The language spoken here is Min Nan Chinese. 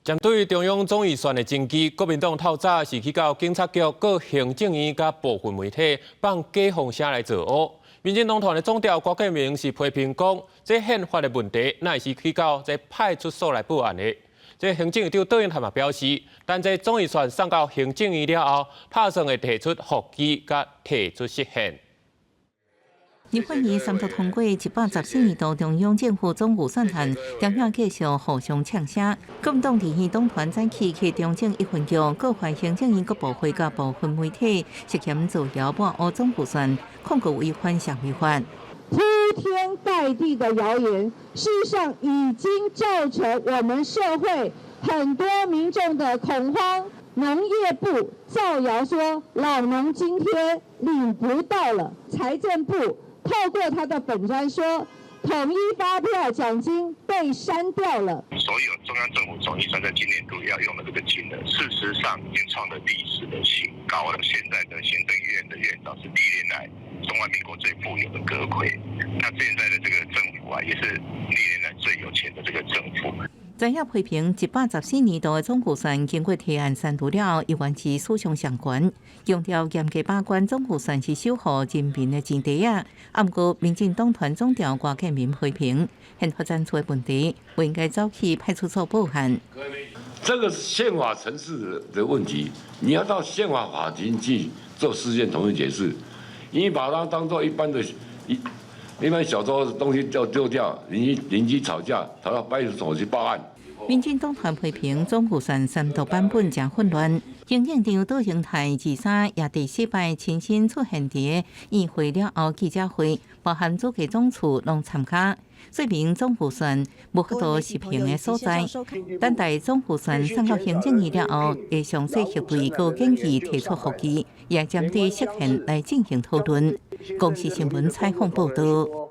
針對中央總預算的爭議，國民黨透早是去到警察局、告行政院佮部分媒體放假風聲來造烏。民進黨團的總召郭建明是批評講，這憲法的問題，乃是去到這派出所來報案的。這行政院長卓榮泰嘛表示，等這總預算送到行政院了後，打算會提出覆議佮提出釋憲。立法院三讀通過114年度中央政府總預算案，中央繼續互相嗆聲。國民黨地院黨團早起去中正一分局告發行政院各部會佮部分媒體涉嫌造謠抹烏總預算，控告違反社會法。鋪天蓋地的謠言，事實上已經造成我們社會很多民眾的恐慌。農業部造謠說老農津貼領不到了，財政部透過他的粉專說，統一發票獎金被刪掉了。所有中央政府總預算在今年度要用的這個金額，事實上已經創了歷史的新高了。現在的行政院的院長是歷年來中華民國最富有的閣揆。那現在的這個政府啊，也是歷年來最有錢的這個政府。專業批評114年度的總預算經過提案三讀了，猶原是史上上懸，強調嚴格把關總預算是守護人民的錢袋仔。啊，毋過民進黨團總召郭建明批評，憲法層次的問題，不應該走去派出所報案。這個是憲法層次的問題，你要到憲法法庭去做釋憲統一解釋，你把它當做一般的一般小偷東西就丟掉，鄰居吵架，跑到派出所去報案。民進黨團批評總預算三讀版本誠混亂，行政長卓榮泰二三也第四擺親身出現佇院會了後記者會，包含主計總處攏參加，說明總預算無法度執行的所在。等待總預算送到行政院了後，會詳細核對閣建議提出覆議，也針對釋憲來進行討論。公視新聞採訪報道。